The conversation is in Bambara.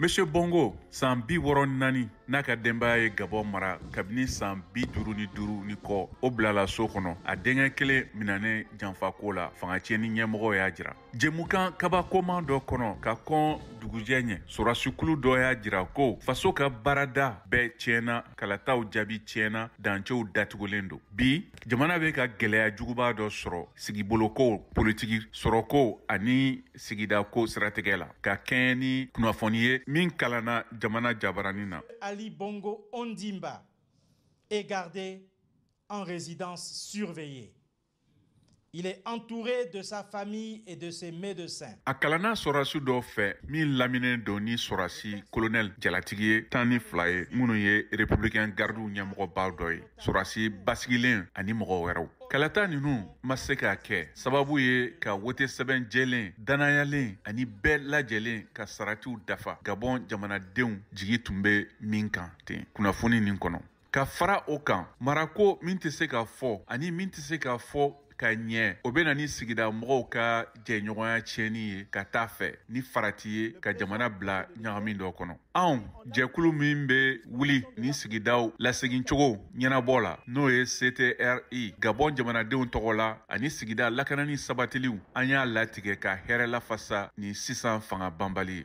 Monsieur Bongo, san 64, n'a ka denbaya ye Gabon mara kabini san 55 ni kɔ, o bilala so kɔnɔ, a denkɛ kelen minanen janfako la, fanga tiɲɛni ɲɛmɔgɔ y'a jira. Jɛmukan kabakoman dɔ kɔnɔ ka kɔn dugujɛ ɲɛ, sɔrɔdasikulu dɔ y'a jira ko faso ka baarada bɛɛ tiɲɛna, kalataw jaabi tiɲɛna, dancɛw datugulen don. Bi, jamana bɛ ka gɛlɛya juguba dɔ sɔrɔ sigiboloko, politiki, sɔrɔko ani sigidako siratigɛ la, ka kɛɲɛ ni kunnafoni ye min kalanna jamana jabaranin na. Ali Bongo Ondimba est gardé en résidence surveillée. Il est entouré de sa famille et de ses médecins. A kalanna sɔrɔdasi dɔw fɛ min laminen don ni sɔrɔdasi kolonɛli jalatigi ye 12 ye, minnu ye républicain gardiw ɲɛmɔgɔbaw dɔ ye, sɔrɔdasi basigilen ani mɔgɔ wɛrɛw. Kalata ninnu ma se ka kɛ sababu ye ka wote sɛbɛn jɛlen, danayalen ani bɛɛ lajɛlen ka saratiw dafa, Gabɔn jamanadenw jigi tun bɛ min kan ten kunnafoni nin kɔnɔ. Ka fara o kan, marako min tɛ se ka fɔ ani min tɛ se ka fɔ ka ɲɛ, o bɛ na ni sigida mɔgɔw ka jɛɲɔgɔnya tiɲɛni ye ka taa fɛ ni farati ye ka jamana bila ɲagami dɔ kɔnɔ. Anw jɛkulu min bɛ wuli ni sigidaw lasegincogo ɲɛnabɔ la, n'o ye CTRI Gabɔn jamanadenw tɔgɔ la ani sigida lakanani sabatiliw, an y'a latigɛ ka hɛrɛ lafasa ni sisan fanga banbali ye.